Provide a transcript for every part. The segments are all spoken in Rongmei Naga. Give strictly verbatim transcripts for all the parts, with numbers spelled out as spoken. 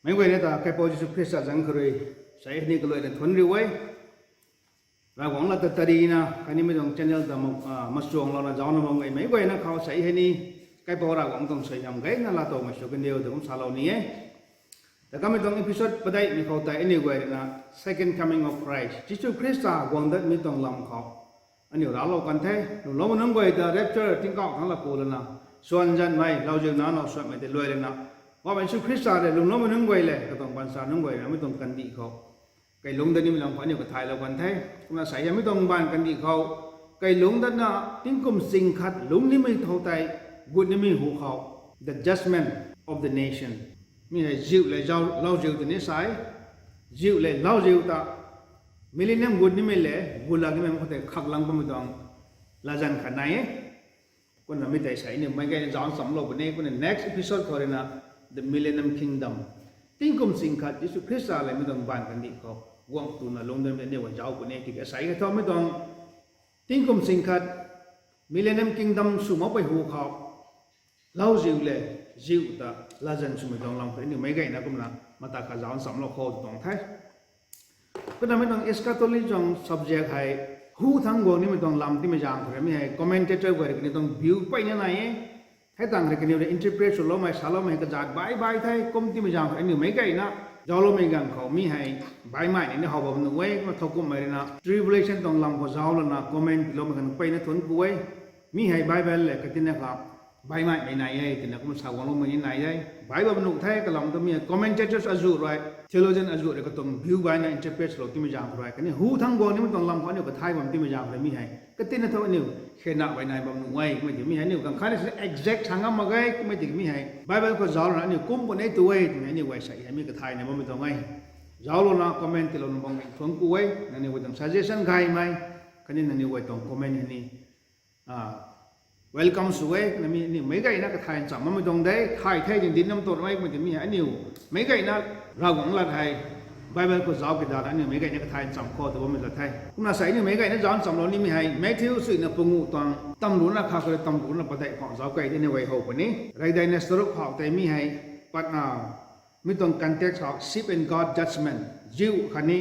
Meic guayna ta Kaipouc Jisu Khrista zanc khou rui, sei hei ni kaluaina thuanc riu e. Ravguangc lat ta tarina, khatni mei tuang channel ta ma-, ah, machuanglouna zaucna bam e. Meic guayna khou sei hei ni, Kaipouc Ravguangc tuang suaihiam gayna laatowmei sw kandiu ta kum salou ni e. Ta kamei tuang episode padeihmei khou tei aniu guay ruina Second Coming of Christ, Jisu Khrista guang datmei tuang lam khou aniu raclou kan the. Lwmloumei nunc guay ta rapture tingkauh thangc laa ku lana, swan zanmei, lauziu nana suanmei tei luai lana, Poubauhmei Jisu Khrista rui lwmloumei nunc guay lev katuang baanchara nunc guay ruina mi tuang kandih khou kailungc dat nimei lam khou aniu kathaylou kan the. Kumna sei hei mi tuang mbaanv kandih khou kailungc datna tingkum ching khat lungc nimei thow tei gut nimei hu khou, the judgment of the nation. Mi hei ziu lev zau-, lauziu tw ni sa e. Ziu lev lauziu ta millennium gut nimei lev gut lak nimei khou tei khaklang bammei tuang latzan khat nai e. Kumna mi tei sei aniu meic guayna zauc nchamlou puni, kumna next episode khou ruina the millennium kingdom, tingkum ching khat Jisu Khrista lev mi tuang mbaanv kandih khou guangc tuna lungc datmei aniu guay zauc puni. Tiki sei hei thu mi tuang tingkum ching khat millennium kingdom sw makpui hu khou lauziu lev ziu ta latzan swmei tuang lam khou aniu meic guayna kumna mata khat zauc nchamlou khou tuang the. Kumna mi tuang eschatology tuang subject hei hu thangc guang nimei tuang lam tiimei zaeng khou rui mi hei commentator guay rui kaniw tuang view mpeyna nai e. Hei tangv rui kaniw rui interpret swloumei saloumei kazaat baih baih the. Kum tiimei zaeng khou aniu meic guayna zaucloumei ganv khou mi hei baihmei ni ni how bam nuh e. Kumna thowkumhmei ruina tribulation tuang lam khou zauc lana comment tiiloumei kha mpeyna thuanc ku e. Mi hei Bible lev katina kha baihmeimei nai e twna kumna sa guangloumei ni nai e. Baih bam nuh the kalam tu mi hei commentators azuh rui, theologian azuh rui katuang view baihna interpret swlou tiimei zaeng khou rui kaniw hu thangc guang nimei tuang lam khou aniu kathay bam tiimei zaeng khou rui mi hei katina thu aniu khena baih nai bam nuh e. Kummei tiki mi hei aniu ganv khatni exact sa ngam mak ge. Kummei tiki mi hei Bible khou zauc lana aniu kum puni tu e twmei aniu guay sei hei mi kathayna bammei tuang e. Zauc lana comment tiilouna bam thuanc ku e. Nangniw guay tuang suggestion gaymei khatni nangniw guay tuang comment hei ni welcome sw e. Nami aniu meic guayna kathay ncham bammei tuang de, thay the din dinc nam tuang mei kummei tiki mi hei aniu meic guayna Ravguangc lat hei Bible khou zauc kidana aniu meic guayna kathay ncham khou tu bammei lat the. Kumna sei aniu meic guayna zauc nchamlou nimei hei Matthew suina panguh tuang tamruna kha khou rui tamruna padeih khou zauc key di aniu guay how puni. Reidaina charuk khou tei mi hei patna mi tuang context khou sheep and goat judgment, ziu khatni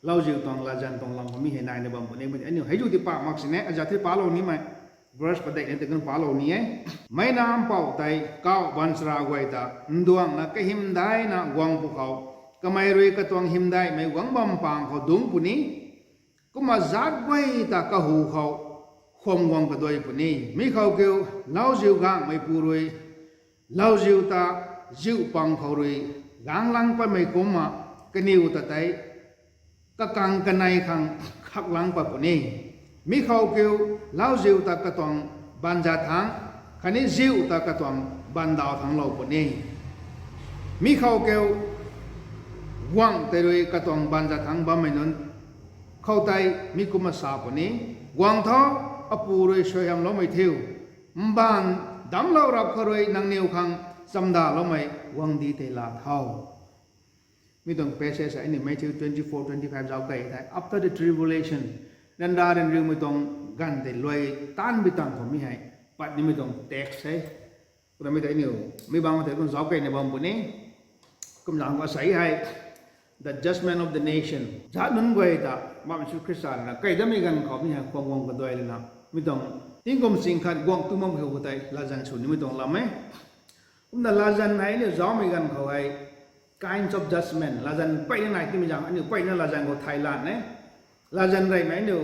lauziu tuang latzan tuang lam khou mi hei naina bam puni. Aniu hei zu ti pa mak sini, azat the palou nimei verse padeih ni tei kan palou ni e. Meic Nac Mpouh tei kauh baanchara guay ta nduangna kahymdaihna guang pwkhou, kamei rui katuang hymdaihmei guangc bam pang khou dungc puni. Kumna zaatc guay ta kahu khou khwan guang kaduai puni. Mi khou kiu lauziu gangmeipu rui lauziu ta ziu pang khou rui ganglang patmei kumna kaniw ta tei kakang kanei khang khaklang pat puni. Mi khou kiu lauziu ta katuang baanzat thangc khatni ziu ta katuang baandaw thangc lou puni. Mi khou kiu guangc tei rui katuang baanzat thangc bammei nunc khou tei mi kumna sa puni, guang tho, apu rui suaihiamloumei thiu, mbaanv damclou rap khou rui nangniw khang chamdaloumei guangcdic tei laa tho. Mi tuang passage hei aniu Matthew twenty-four twenty-five zauc key the. After the tribulation, ryanra ryanriumei tuang ganv tei luai taanv bi tang khou mi hei pat nimei tuang text e. Kumna mi tei aniu mi bang tei kum zauc keyna bam puni. Kumzaeng khou sei hei the judgment of the nation, zaatc nunc guay ta Poubauhmei Jisu Khrista ruina key datmei ganv khou mi hei khwan guang kaduai lana mi tuang tingkum ching khat guangc tu makpui hu khou tei latzan sw nimei tuang lam e. Kumna latzan hei aniu zaucmei ganv khou hei kinds of judgment, latzan mpeyna nai tiimei zaeng aniu mpeyna latzan khou thay lan e. Latzan reymei aniu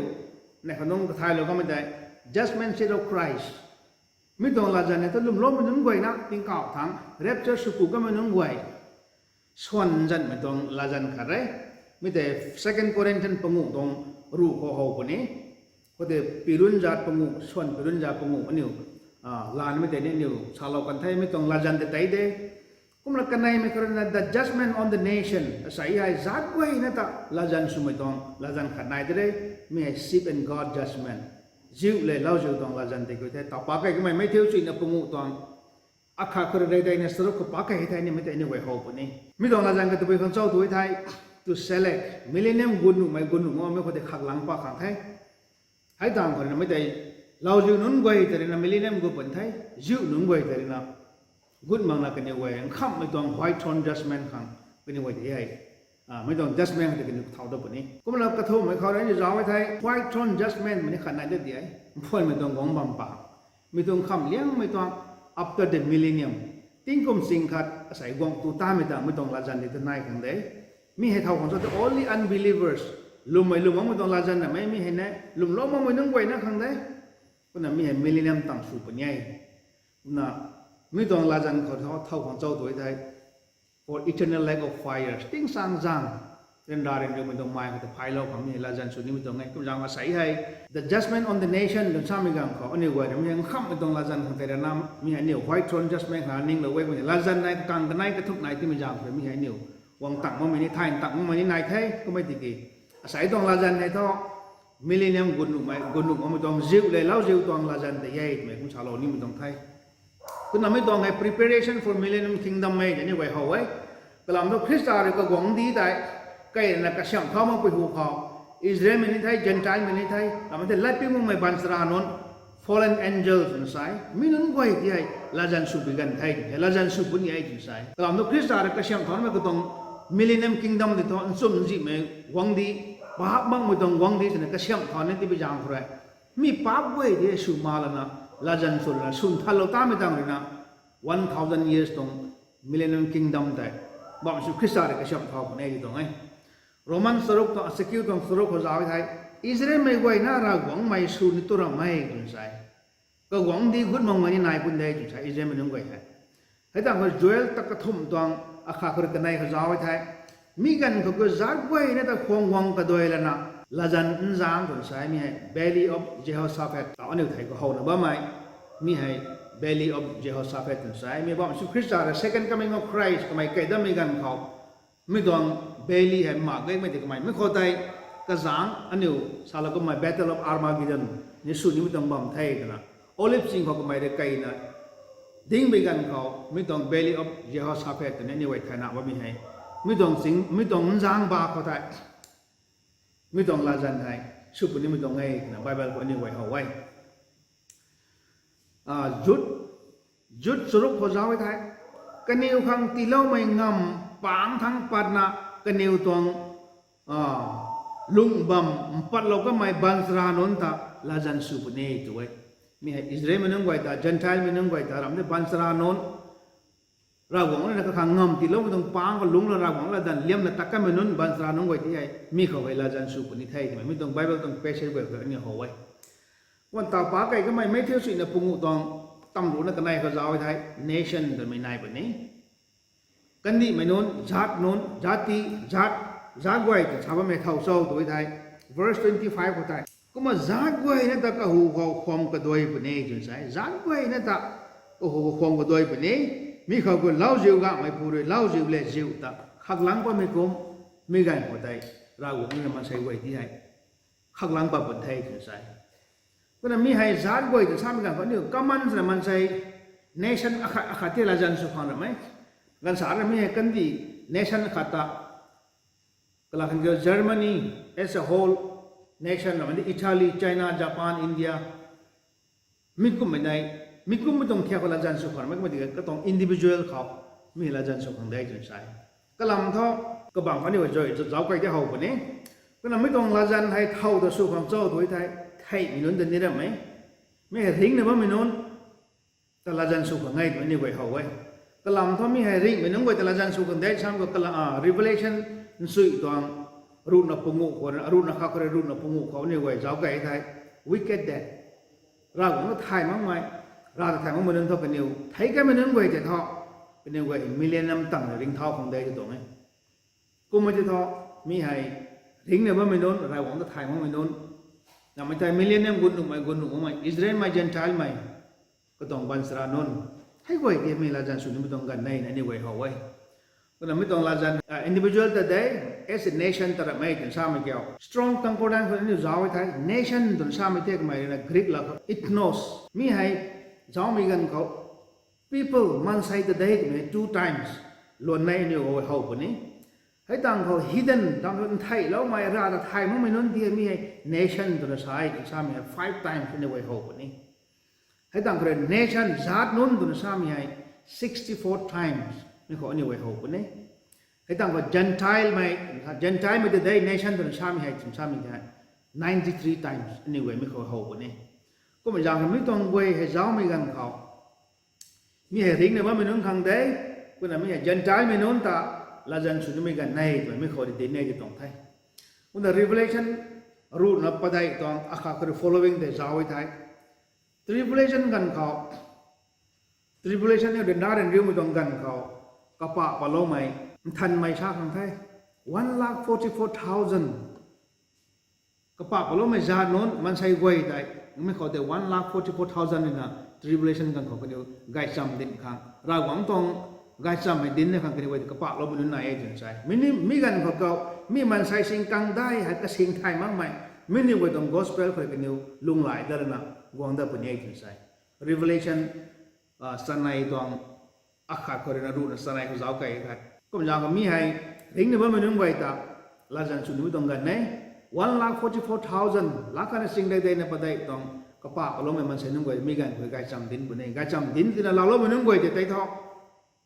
neih khanungc kathaylou kamei tei judgment seat of Christ. Mi tuang latzan hei thu lwmloumei nunc guayna tingkauh thangc rapture sw ku kamei nunc guay swan zanmei tuang latzan khat e. Mi tei Second Corinthians panguh tuang ruh khou how puni. Khoutei pirunzat panguh, swan pirunzat panguh aniu, ah, lanmei tei ni aniu salou kan the, mi tuang latzan tei tei de. Kumna kaneimei khou ruina the judgment on the nation, asei hei zaatc guayna ta latzan swmei tuang latzan khat nai de re. Mi hei sheep and goat judgment, ziu lev lauziu tuang latzan tei kiu the. Taw pa key kamei Matthew suina panguh tuang akhat khou rui reidaina charuk khou pa key the, nimei tei aniu guay how puni. Mi tuang latzan kha tabui khang cho tu the, to select millennium gut nuhmei gut nuh makmei khou tei khaklang pat khang the. Hei tangv khou ruina mi tei lauziu nunc guay tei ruina millennium gut puni the, ziu nunc guay tei ruina gut makna kaniw guay nkhamhmei tuang white throne judgment khang Kaniw guay tei hei, mi tuang judgment tei kaniw thau dat puni. Kumna kathumhmei khou rui ni zauc e thei, white throne judgment mei ni khat nai dat di e. Mphuanmei tuang guangc bam pa, mi tuang kham liangmei tuang, after the millennium, tingkum ching khat asei guangc tu tamei ta mi tuang latzan di ta nai khang de. Mi hei thau khang cho the only unbelievers, lwmmei lwm makmei tuang latzan na mei, mi hei ne lwmlou makmei nunc guayna khang de. Kumna mi hei millennium tang sw puni e. Kumna mi tuang latzan khou thau khang cho tu thei, for eternal lake of fire, tingsaengzaeng ryanra ryanriumei tuang mei khou ta phaylou khang mi hei latzan sw nimei tuang e. Kumzaeng asei hei the judgment on the nation twn samei ganv khou aniu guay rui mi hei nkhamhmei tuang latzan khang tei rana, mi hei aniu white throne judgment khou ninglou e. Kumna latzan nai kakang kanei kathumh nai timei zaeng khou mi hei aniu guang tang makmei ni, thay tang makmei ni nai the. Kummei tiki asei tuang latzan hei thu millennium gun nuhmei, gun nuh makmei tuang ziu le lauziu tuang latzan tei e twmei kum salou nimei tuang the. Kumna mi tuang hei preparation for millennium kingdom e tei ni guay how e. Kalam thu Khrista rui kaguangcdic tei, kai rana kasiamh thau makpui hu khou, Israelmei ni the, Gentilemei ni the, lam the latpui makmei baanchara nunc, fallen angels twna sa e, mi nunc guay tei hei latzan sw pui ganv the, hei latzan sw puni e twna sa e. Kalam thu Khrista rui kasiamh thaumei katuang millennium kingdom tei thu nchumh nzihmei guangcdic, bahap makmei tuang guangcdic twna kasiamh thau ni tipui zaeng khou rui, mi paap guay tei sw ma lana, latzan sw lana swn thanlou tamei tang ruina, one thousand years tuang millennium kingdom tei bam sw Khrista rui kasiamh thau puni e ti tuang e. Roman charuk tuang, achakiu tuang charuk khou zauc e thei, Israelmei guayna Ravguangc mei sw ni tu ram e twna sa e. Kaguangcdic gut makmei ni nai pun de twna sa e Israelmei nunc guay hei. Hei tang khou Joel ta kathumh tuang akhat khou rui kanei khou zauc e thei, mi ganv khou khou zaat guayna ta khwang guang kaduai lana, latzan nzaeng twna sa e. Mi hei Valley of Jehoshaphat ta aniu thei khou howna bammei, mi hei Valley of Jehoshaphat twna sa e. Mi bam sw Khrista rui second coming of Christ kamei kai datmei ganv khou, mi tuang valley hei mak gaymei tei kamei mi khou tei, kazaeng aniu salou kummei Battle of Armageddon ni sw nimei tuang bam the twna, Olive ching khou kamei rui kaina dingmei ganv khou mi tuang Valley of Jehoshaphat twna aniu guay thayna bammei hei, mi tuang ching, mi tuang nzaeng ba khou tei mi tuang latzan hei sw puni nimei tuang e twna Bible khou aniu guay how e. Jut, Jut charuk khou zauc e thei, kaniw khang tiiloumei ngamv pangc thangc patna, kaniw tuang lung bam mpatlou kamei baanchara nunc ta latzan sw puni e tu e. Mi hei Israelmei nunc guay ta, Gentilemei nunc guay ta ram tei baanchara nunc, Ravguangc rui na kakhang ngamv tiiloumei tuang pangc khou lungc lana Ravguangc latdanv liamna tat kanmei nunc baanchara nunc guay tei hei mi khou hei latzan sw puni the twmei mi tuang Bible tuang passage guay khou aniu how e. Kumna taw pac kei kamei Matthew suina punguh tuang tamruhna kanei khou zauc e thei, nation twmei nai puni. Kandihmei nunc, zaat nunc, zati, zaat, zaat guay ta sa bammei thow cho tu thei, verse twenty five khou tei, kumna zaat guayna ta kahu khou khwam kaduai puni e twna sa e. Zaat guayna ta kahu khou khwam kaduai puni. Mi khou khou lauziu gangmeipu rui lauziu le ziu ta khaklang patmei kum, mi ganv khou tei Ravguangc rui na maansei guay tei hei khaklang pat pun the twna sa e. Kumna mi hei zaat guay ta samei ganv khou aniu common swna maansei, nation akhat akhat tei latzan sw khang ram e. Ganv sa rui mi hei kandih nation akhat ta, kalam khang Germany as a whole nation ram e, Italy, China, Japan, India, mi kummei nei, mi kummei tuang thiak khou latzan sw khang ram e. Kumna tiki katuang individual khou mi latzan sw khang de twna sa e. Kalam thu, kabang khou aniu zauc kei tei how puni. Kumna mi tuang latzan hei thow ta sw khang cho tu thei, theihmei nunc ta ni ram e. Mi hei ringcna bammei nunc ta latzan sw khang e twmei aniu guay how e. Kalam thu mi hei ringhmei nunc guay ta latzan sw khang de sam khou kala, Revelation nchuy tuang ruhna punguh khou, ruhna khat khou rui ruhna punguh khou aniu guay zauc kei thei, wicked dead, Ravguangc ta thay makmei, Rav ta thay makmei nunc thu kaniw thei kanmei nunc guay tei thu, kaniw guay millennium tang rui ringcthau khang de tw tuang e. Kummei tei thu, mi hei ringcna bammei nunc, Ravguangc ta thay makmei nunc, namei tei millennium gut nuhmei, gut nuh makmei, Israelmei, Gentilemei, katuang baanchara nunc, hei guay tei mi latzan sw nimei tuang ganv e na aniu guay how e. Kumna mi tuang latzan, individual ta de, as a nation ta ram e twna samei kiu. Strong Concordance khou aniu zauc e thei, nation twna samei tei kamei rui na Greek lat khou ethnos. Mi hei zaumei ganv khou people, maansei ta de twmei two times luan e aniu guay how puni. Hei tang khou heathen, tang khou ntheiloumei, Rav ta thay makmei nunc tei mi hei nation twna sa e twna samei hei five times aniu guay how puni. Hei tang khou rui nation, zaat nunc twna samei hei sixty-four times mi khou aniu guay how puni. Hei tangv khou Gentilemei, Gentilemei tei nation twna samei hei twna samei hei ninety three times aniu guay mi khou how puni. Kumna zaeng khou mi tuang guay hei zaumei ganv khou mi hei ringcna bammei nunc khang de, kumna mi hei Gentilemei nunc ta latzan sw nimei ganv e twmei mi khou di dinc e ti tuang the. Kumna Revelation ruhna padeih tuang akhat khou rui following tei zauc e the. Tribulation ganv khou, tribulation ni ryanra ryanriumei tuang ganv khou, kapah patloumei nthanmei sa khang the, one lakh forty-four thousand kapah patloumei zat nunc maansei guay tei, mi khou tei one lakh forty-four thousand ruina tribulation ganv khou kaniw gaychamv dinc khang, Ravguangc tuang gaychamvmei dinc khang kaniw guay tei kapahloumei nunc nai e twna sa e. Mi ni, mi ganv khou khou, mi maansei sing kangdai hei kasing thay makmei, mi ni guay tuang gospel khou rui kaniw lunghlaic dat lana guang dat puni e twna sa e. Revelation chanei tuang akhat khou ruina ruhna chanei khou zauc key the. Kumna zaeng khou mi hei ringcna bammei nunc guay ta latzan sw nimei tuang ganv e. One lakh forty-four thousand, lakh khatna sing dei deina padeih tuang kapah patloumei maansei nunc guay mi ganv khou gaychamv dinc puni. Gaychamv dinc tina laaloumei nunc guay tei tei thu,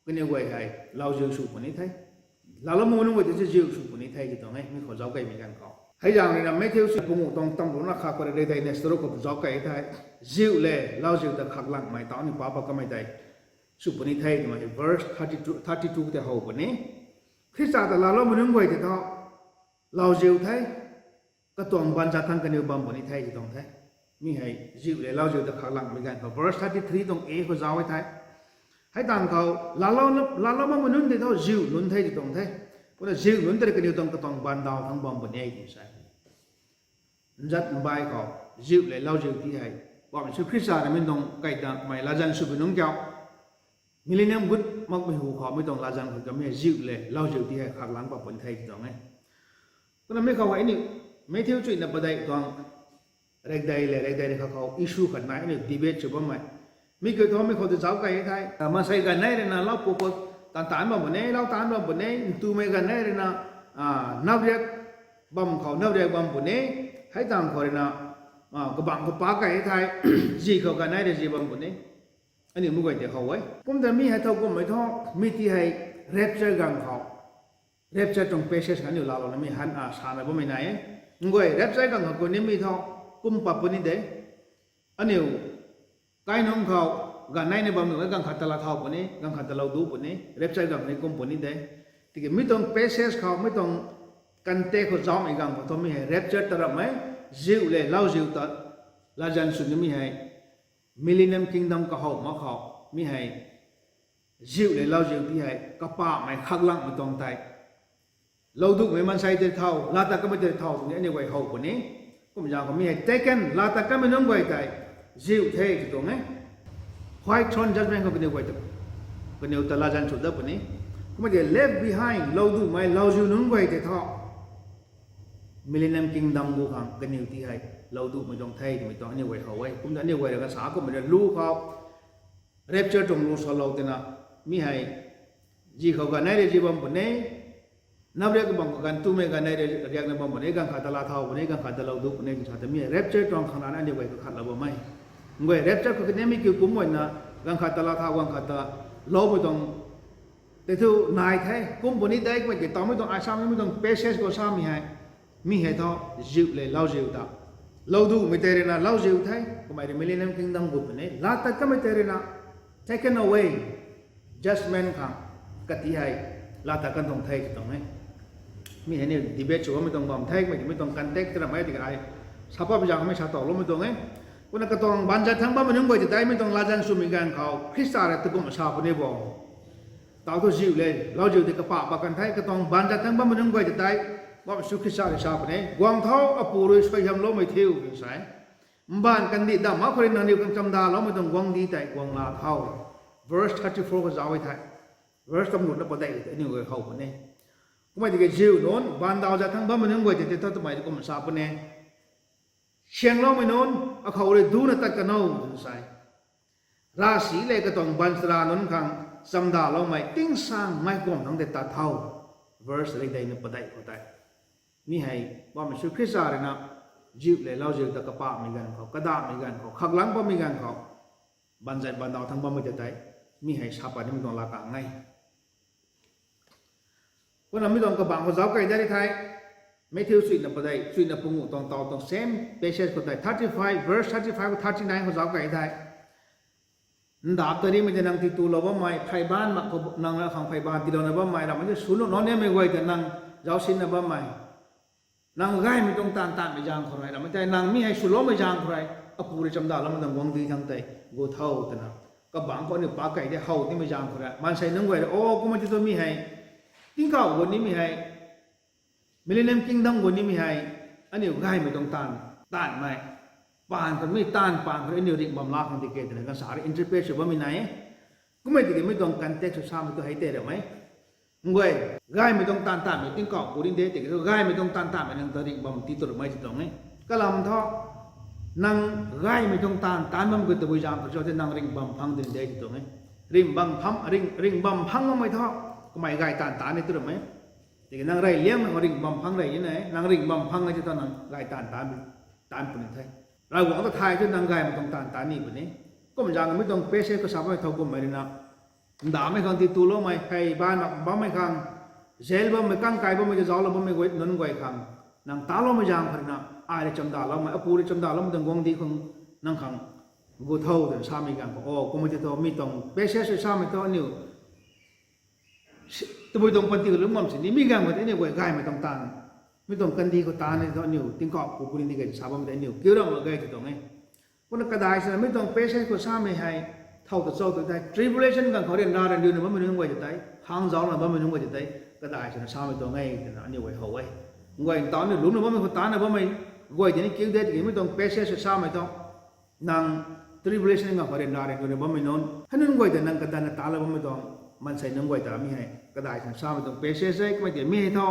kaniw guay hei lauziu sw puni the. Laalou makmei nunc guay tei ziu sw puni the ti tuang e, mi khou zauc keymei ganv khou. Hei zaeng ruina Matthew si panguh tuang tamruhna khat khou rui dei deina charuk khou zauc key the. Ziu le lauziu ta khaklangmei tau ni pa pat kamei tei sw puni the twmei verse thirty-two, thirty-two tei how puni. Khrista ta laaloumei nunc guay tei thu lauziu the, katuang baanzat thangc kaniw bam puni the ti tuang the. Mi hei ziu le lauziu ta khaklangmei ganv khou verse thirty-three tuang e khou zauc e the. Hei tangv khou laalou, laalou makmei nunc tei thu ziu nunc the ti tuang the. Kumna ziu nunc tei rui kaniw tuang katuang baandaw thangc bam puni e ti sa e. Nzat mbai khou, ziu le lauziu ti hei, Mpouh Jisu Khrista rui mi tuang kaidanmei latzan swpui nungc kiu, millennium gut makmei hu khou mi tuang latzan khou kamei ziu le lauziu ti hei khaklangc pat puni the ti tuang e. Kumna mi khou hei aniu Matthew chuina padeih tuang rekdei le rekdei ni kha khou issue khat nai aniu debate sw bammei. Mi kiu thu mi khou tei zauc key the. Maansei ganv nei ruina lau puk khou taanv taanc bam puni, lau taanc bam puni, ntumei ganv nei ruina napriak bam khou napriak bam puni, hei tangv khou ruina kabangc khou pa key the, zi khou ganv nei rui zi bam puni. Aniu mi guay tei how e. Kumta mi hei thow kummei thu, mi ti hei rapture ganv khou, rapture tuang passage kha aniu laalouna mi han a sana bammei nai e. Nguay rapture ganv khou kuni mi thu, kum pat puni de. Aniu kainungc khou ganv nei ni bam nuh e, ganv khat ta laa thau puni, ganv khat ta lou duc puni, rapture ganv ni kum puni de. Tiki mi tuang passage khou, mi tuang context khou zaumei ganv khou thu mi hei rapture ta ramh e, ziu le lauziu ta latzan sw nimei hei, Millennium Kingdom kahow mak khou, mi hei ziu le lauziu ti hei kapahmei khaklangmei tuang tei, lou ducmei maansei tei thau, laa tat kamei tei thau twni aniu guay how puni. Kumzaeng khou mi hei taken, laa tat kamei nunc guay tei ziu the ti tuang e. White throne judgment khou kaniw guay ta, kaniw ta latzan sw dat puni. Kumna tei left behind, lou ducmei lauziu nunc guay tei thu Millennium Kingdom gu khang kaniw ti hei lou ducmei tuang the twmei tuang aniu guay how e. Kumna aniu guay rui kasa kummei rui lu khou, rapture tuang lu salou tina, mi hei zi khou ganv nei rui zi bam puni, napriak bam khou ganv tumei ganv nei rui riakna bam puni, ganv khat ta laa thau puni, ganv khat ta lou duc puni twna sa ta mi hei rapture tuang khang rana aniu guay kakhatlou bam e. Nguay rapture khou kani mi kiu kum guayna, ganv khat ta laa thau, ganv khat ta loumei tuang tei thu nai the, kum puni de. Kumna tei tawmei tuang ai samei tuang passage khou samei hei, mi hei thu ziu le lauziu ta, lou ducmei tei ruina lauziu the, kummei rui Millennium Kingdom gu puni, laa tat kamei tei ruina taken away, judgment khang kati hei laa tat kan tuang the ti tuang e. Mi hei ni debate sw bammei tuang bam the, kumna tei mi tuang context ta ramh e tiki ai sa pat zaeng khou mi sa tawloumei tuang e. Kumna katuang baanzat thangc bammei nunc guay tei tei mi tuang latzan swmei ganv khou Khrista rui ta kumna sa puni bo. Tau thu ziu le lauziu tei kapah pat kan the, katuang baanzat thangc bammei nunc guay tei tei, Mpouh Jisu Khrista rui sa puni, guang tho, apu rui suaihiamloumei thiu twna sa e. Mbaanv kandih damh mak khou rui nangniw khang chamdaloumei tuang guangcdic tei guang laa thau. Verse thirty-four khou zauc e the. Verse tamruna padeih tei aniu guay how puni. Kummei tiki ziu nunc, baandaw zat thangc bammei nunc guay tei tei thu twmei kumna sa puni, siangloumei nunc, akhou rui ducna tat kan o twna sa e. Ravsic le katuang baanchara nunc khang chamdaloumei tingsaeng meic kuam thangc tei tat thau. Verse rikdeina padeih khou tei, mi hei Mpouh Jisu Khrista ruina ziu le lauziu ta kapahmei ganv khou, kadahmei ganv khou, khaklangc bammei ganv khou, baanzat baandaw thangc bammei tei tei, mi hei sa pat nimei tuang laa kang e. Kumna mi tuang kabangc khou zauc kei de ri thei, Matthew chuina padeih, chuina panguh tuang taw tuang same passage khou tei thirty five, verse thirty five, thirty nine khou zauc kei thei, ndap ta rimei tei nang titulou bammei, pheyban mak khou nang la khang pheyban tiilouna bammei, ramhmei tei swlou nac nimei guay ta nang zauc sinna bammei, nang gaymei tuang taanv taanvmei zaeng khou rui, ramhmei tei nang mi hei swloumei zaeng khou rui, apu rui chamdaloumei tuang guangcdic thangc tei gu tho twna, kabangc khou aniu pak kei de how nimei zaeng khou rui, maansei nunc guay rui, o, kumna ti thu mi hei tingkauh gu nimei hei, Millennium Kingdom gu nimei hei, aniu gaymei tuang taanv taanvmei, paan khou mi taanv paan khou aniu ringh bam la khang di ke twna ganv sa rui interpret sw bammei nai e. Kummei tiki mi tuang context sw samei tu hei tei ramei. Nguay, gaymei tuang taanv taanvmei tingkauh gu ning de tiki thu gaymei tuang taanv taanvmei nang ta ringh bam ti tu ramei ti tuang e. Kalam thu, nang gaymei tuang taanv taanv bam gu tabui zaeng khou cho tei nang ringh bam phang ding de ti tuang e. Ringh bam phang, ringh, ringh bam phang bammei thu, kamei gay taanv taanv ni tu ramei. Tiki nang rey liangmei khou ringh bam phang rey ni nai, nang ringh bam phang e ti thu nang gay taanv taanv, taanv puni the. Ravguangc ta thay thu nang gaymei tuang taanv taanv ni puni. Kum zaeng mi tuang passage khou sa bammei thow kummei rui na, ndamei khang tituloumei, pheyban mak bammei khang, jail bammei, kang kai bammei, zauclou bammei guay, nunc guay khang, nang taloumei zaeng khou rui na, ai rui chamdaloumei, apu rui chamdaloumei tuang guangcdic khang, nang khang gu tho twna samei ganv khou, o, kumna ti thu mi tuang passage rui samei thu aniu tabui tuang panty khou lungc bam sini mi ganv khou tei aniu guay gaymei tuang taanv, mi tuang kandih khou taanv ni thu aniu tingkauh gu puni di ke sa bam tei aniu kiu ram mak ge ti tuang e. Kumna kadai swna mi tuang passage khou samei hei, thow ta cho tu tei tribulation ganv khou ryanra ryanriuna bammei nunc guay ta tei, hang zaucna bammei nunc guay ta tei, kadai swna samei tuang e twna aniu guay how e. Nguay ntaw aniu lungcna bammei khou taanvna bammei guay tei ni kiu de tiki mi tuang passage khou samei thu, nang tribulation ganv khou ryanra ryanriuna bammei nunc, hei nunc guay ta nang kadanna taanclou bammei tuang, maansei nunc guay ta mi hei kadai swna samei tuang passage e. Kummei tei mi hei thu,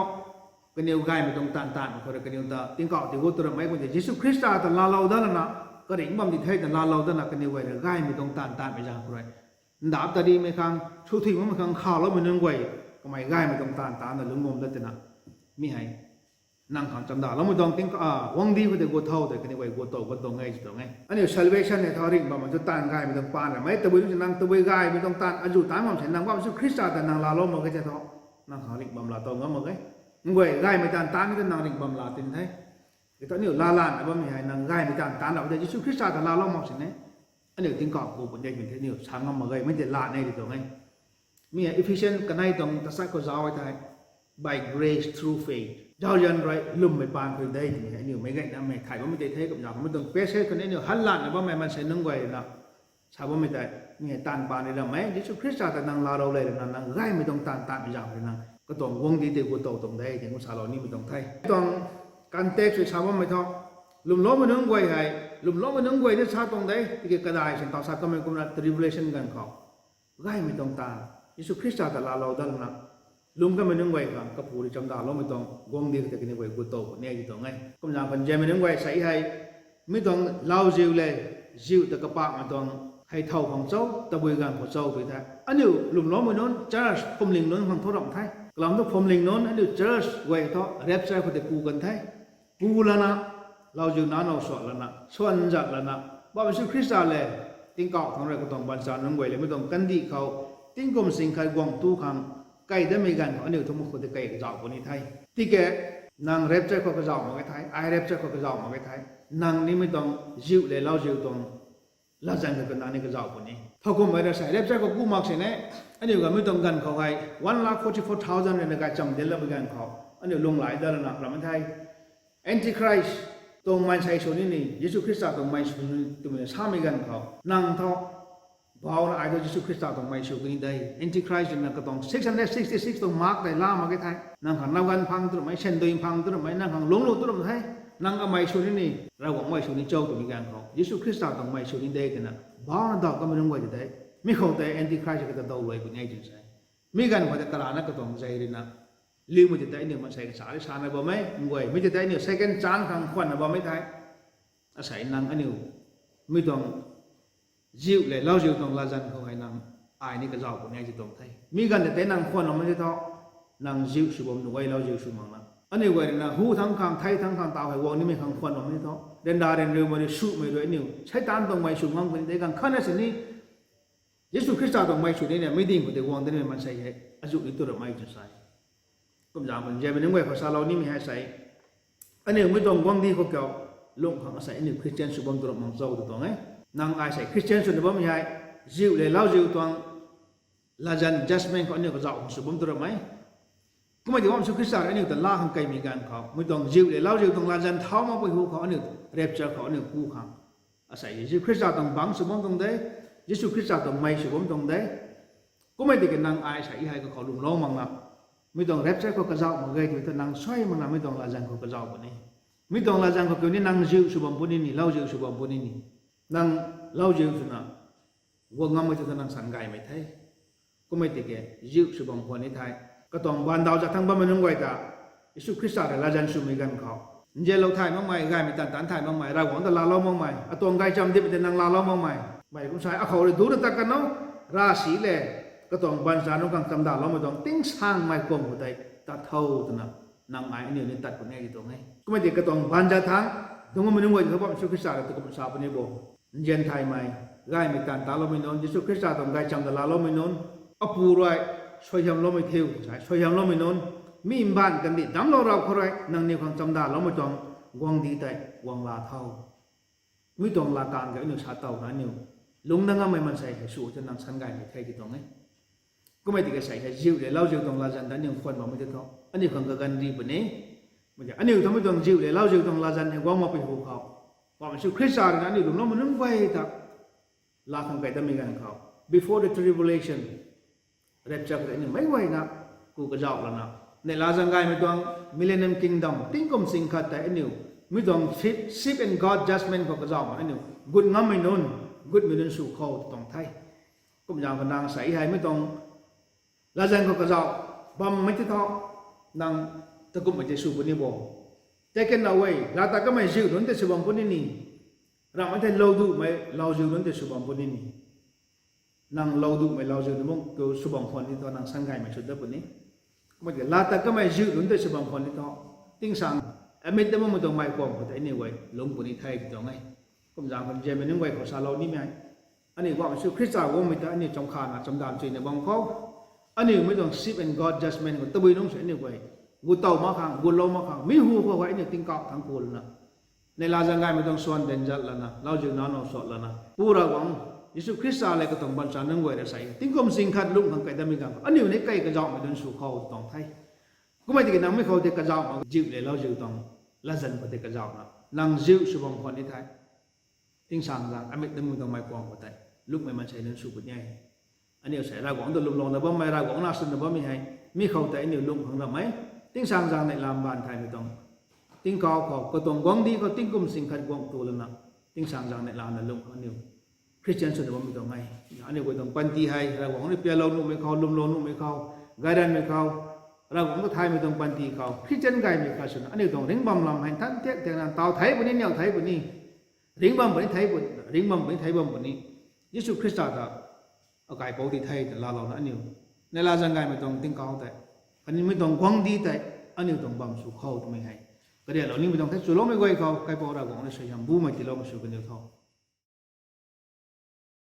kaniw gaymei tuang taanv taanvmei khou rui kaniw ta tingkauh ti gu tu ramei kumna tei Jisu Khrista ta laalou dat lana, karingh bam di the ta laalou datna kaniw guay rui gaymei tuang taanv taanvmei zaeng khou rui, ndap ta rimei khang, swthuy makmei khang khaloumei nunc guay, kamei gaymei tuang taanv taanvna lungc bam dat twna, mi hei nang khang chamdaloumei tuang ting, a, guangcdic khou tei gu tho tei kaniw guay gu tow gu tuang e ti tuang e. Aniu salvation hei thu ringh bammei thu taanv gaymei tuang paan ramei, tabui nunc si nang tabui gaymei tuang taanv azuh taanc bam se nang bam Jisu Khrista ta nang laalou mak ge tei thu, nang khang ringh bam laa tow ngam mak ge. Nguay gaymei taanv taanc ni ta nang ringh bam laa tin the. Ti thu aniu laa lana bammei hei nang gaymei taanv taanc lou tei Jisu Khrista ta laalou mak sini, aniu tingkauh gu puni de twmei tei aniu sa ngam mak ge, mi tei laa ne ti tuang e. Mi hei Ephesian kanei tuang tachat khou zauc e thei, by grace through faith. Zauzian rui lwmmei paan khou de twmei hei aniu meic gaynamei thay bammei tei the. Kumna mi tuang passage khou ni aniu han lana bammei maansei nunc guay rui na sa bammei tei, mi hei taanv paan ni ramei, Jisu Khrista ta nang laalou le rui na nang gaymei tuang taanv taanvmei zaeng rui na katuang guangcdic tei gu tow tuang de ti kum salou nimei tuang the. Tuang context rui sa bammei thu, lwmloumei nunc guay hei, lwmloumei nunc guay ni sa tuang de tiki kadai swna taw sa kamei kumna tribulation ganv khou gaymei tuang taanv, Jisu Khrista ta laalou dat lana, lungc kamei nunc guay khang kapu rui chamdaloumei tuang guangcdic khou tei kaniw guay gu tow puni e ti tuang e. Kumzaeng khou Nzianmei nunc guay sa hei, mi tuang lauziu le, ziu ta kapakmei tuang hei thow khang cho, tabui ganv khou cho tui the. Aniu lwmloumei nunc church phuamling nunc khang thu ramh the. Kalam thu phuamling nunc aniu church guay thu rapture khou tei ku kan the. Ku lana, lauziu nac now suat lana, swan zat lana, bam Jisu Khrista le, tingkauh thangc rui katuang baanchara nunc guay le mi tuang kandih khou, tingkum sing khat guang tu khang, kai datmei ganv khou aniu thu mak khou tei kai kazauh puni the. Tiki, nang rapture khou kazauh mak ge the, ai rapture khou kazauh mak ge the, nang ni mi tuang ziu le lauziu tuang latzan khou nang ni kazauh puni. Thowkumhmei rui sa rapture khou ku mak sini, aniu ganv mi tuang ganv khou hei one lakh forty four thousand rui na gaychamv dincloumei ganv khou, aniu lunghlaic dat lana ramh the. Antichrist tuang maansei sw ni ni, Jisu Khrista tuang maansei sw ni twmei samei ganv khou nang thu, bauna ai thu Jisu Khrista tuang maansei sw kani de. Antichrist rui na katuang six hundred sixty six tuang mark tei la mak ge the. Nang khang nap ganv phang tu ramei, sandui phang tu ramei, nang khang lungclou tu ramh the. Nang amei sw ni ni, Ravguangc mei sw ni cho twmei ganv khou, Jisu Khrista tuang mei sw ni de twna, bauna daw kamei nunc guay tei de. Mi khou tei Antichrist kata daw luai puni e twna sa. Mi ganv khou tei karana katuang zei rui na, liumei tei tei aniu maansei kasa rui sana bam e, nguay, mi tei tei aniu second chance khang khwanna bammei the. Asei nang aniu, mi tuang ziu le lauziu tuang latzan khou hei nang, ai ni kazauh puni e ti tuang the. Mi ganv tei tei nang khwanloumei tei thu, nang ziu sw bam nuh e, lauziu sw mak na. Aniu guay rui na hu thangc khang, thei thangc khang taw hei guang nimei khang khwanloumei tei thu, ryanra ryanriumei rui swmei rui aniu Seitaan tuang mei sw ngam kani de, ganv khatna sini Jisu Khrista tuang mei sw ni ni, mi ding khou tei guang datmei maansei hei azuh ni tu ramei tw sa e. Kumzaeng khou nzianmei nunc guay khou salou nimei hei sei, aniu mi tuang guangcdic khou kiu lungh khang asei aniu Christian sw bam tu ram mang cho tw tuang e. Nang ai sei Christian swna bammei hei, ziu le lauziu tuang latzan judgment khou aniu kazauh khang sw bam tu ram e. Kummei tiki Jisu Khrista rui aniu ta laa khang keymei ganv khou, mi tuang ziu le lauziu tuang latzan thau makpui hu khou aniu rapture khou aniu ku khang asei Jisu Khrista tuang bangc sw bam tuang de, Jisu Khrista tuang mei sw bam tuang de. Kummei tiki nang ai sei hei kakhou lwmlou makna, mi tuang rapture khou kazauh mak ge tw ta nang suai makna mi tuang latzan khou kazauh puni. Mi tuang latzan khou kiu ni nang ziu sw bam puni ni, lauziu sw bam puni ni. Nang lauziu swna guang ngammei tw ta nang san gaymei the. Kummei tiki ziu sw bam khwan ni the. Katuang baanv daw zat thangc bammei nunc guay ta Jisu Khrista rui latzan swmei ganv khou, nzianlou thay makmei, gaymei taanv taanc thay makmei, Ravguangc ta laalou makmei, atuang gaychamv dipmei tei nang laalou makmei, mei kum sa akhou rui ducna tat kan o, ravsic le katuang baanchara nunc khang chamdaloumei tuang tingsaengmei kuang khou tei tat tho twna nang ai aniu ni tat puni e tw tuang e. Kummei tiki katuang baanv zat thangc dungc bammei nunc guay ta thu bam Jisu Khrista rui ta kum sa puni bo. Nzian thaymei, gaymei taanv taloumei nunc, Jisu Khrista tuang gaychamv ta laaloumei nunc, Apu rui suaihiamloumei thiu, suaihiamloumei nunc, mi mbaanv kandih damclou rau khou rui nangniw khang chamdaloumei tuang guangcdic tei guang laa tho. Mi tuang laa kang ka aniu sa towna aniu lungc na ngammei maansei hei sw ta nang san gaymei the tw tuang e. Kummei tiki sei hei ziu le lauziu tuang latzan ta aniu khwan bammei tei thu aniu khang kaganv ri puni. Aniu thu mi tuang ziu le lauziu tuang latzan hei guang makpui hu khou, bam Jisu Khrista rui na aniu lwmloumei nunc guay ta laa khang key datmei ganv khou, before the tribulation, rapture khou tei aniu meic guayna ku kazauh lana, neihla zaeng gaymei tuang millennium kingdom tingkum sing khat tei aniu mi tuang sheep, sheep and goat judgment khou kazauh mak aniu gut ngammei nunc, gutmei nunc sw khou tuang the. Kumzaeng khou nang sei hei mi tuang latzan khou kazauh bammei tei thu, nang takumhmei tei sw puni bo. Taken away, laa tat kamei ziu nunc tei sw bam puni ni. Ramhmei thei lou duhmei lauziu nunc tei sw bam puni ni. Nang lou duhmei lauziu nunc bam tu sw bam khwan ni thu nang san gaymei sw dat puni. Kummei tiki laa tat kamei ziu nunc tei sw bam khwan ni thu, tingsaeng amit ta makmei tuang mei kuang khou tei aniu guay lungc puni the tw tuang e. Kumzaeng khou nzianmei nunc guay khou salou nimei hei, aniu bam Jisu Khrista guangmei ta aniu chamkhana chamdan chuina bam khou, aniu mi tuang sheep and goat judgment khou tabui nungc sw aniu guay gu tow mak khang, gulou mak khang, mi hu khou hei aniu tingkauh thangc ku lana, neihla zaeng gaymei tuang swan den zat lana, lauziu nac now sat lana, Pu Ravguangc Jisu Khrista le katuang baanchara nunc guay rui sei tingkum sing khat lungh khang key datmei ganv khou aniu ni key kazauhmei nunc sw khou tuang the. Kummei tiki nang mi khou tei kazauh mak, ziu le lauziu tuang latzan khou tei kazauhna, nang ziu sw bam khwan ni the. Tingsaeng zaeng amit ta makmei tuang mei kuang khou tei lungcmei maansei nunc sw puni e. Aniu sei Ravguangc ta lwmlouna bammei, Ravguangc na swna bammei hei, mi khou tei aniu lungh khang ram e. Tingsaeng zaeng neihla mbaanv thaymei tuang tingkauh khou, katuang guangcdic khou tingkum sing khat guang tu lana, tingsaeng zaeng neihla na lungh khang aniu Christian swna bammei tuang e. Aniu guay tuang panty hei Ravguangc rui pialou nuhmei khou, lwmlou nuhmei khou, gayranmei khou, Ravguangc ta thaymei tuang panty khou Christian gaymei khat swna aniu tuang ringc bam lam hei nthan thiak thiakna taw thei puni, niw thei puni, ringc bam puni, thei puni, ringc bam puni, thei bam puni, Jisu Khrista ta akaipouc di the ta laalouna aniu neihla zaeng gaymei tuang tingkauh tei, khatni mi tuang guangcdic tei aniu tuang bam sw khou twmei hei kariaklou nimei tuang the. Chuloumei guay khou Kaipouc Ravguangc rui suaihiam bumei tiiloumei sw kaniw tho.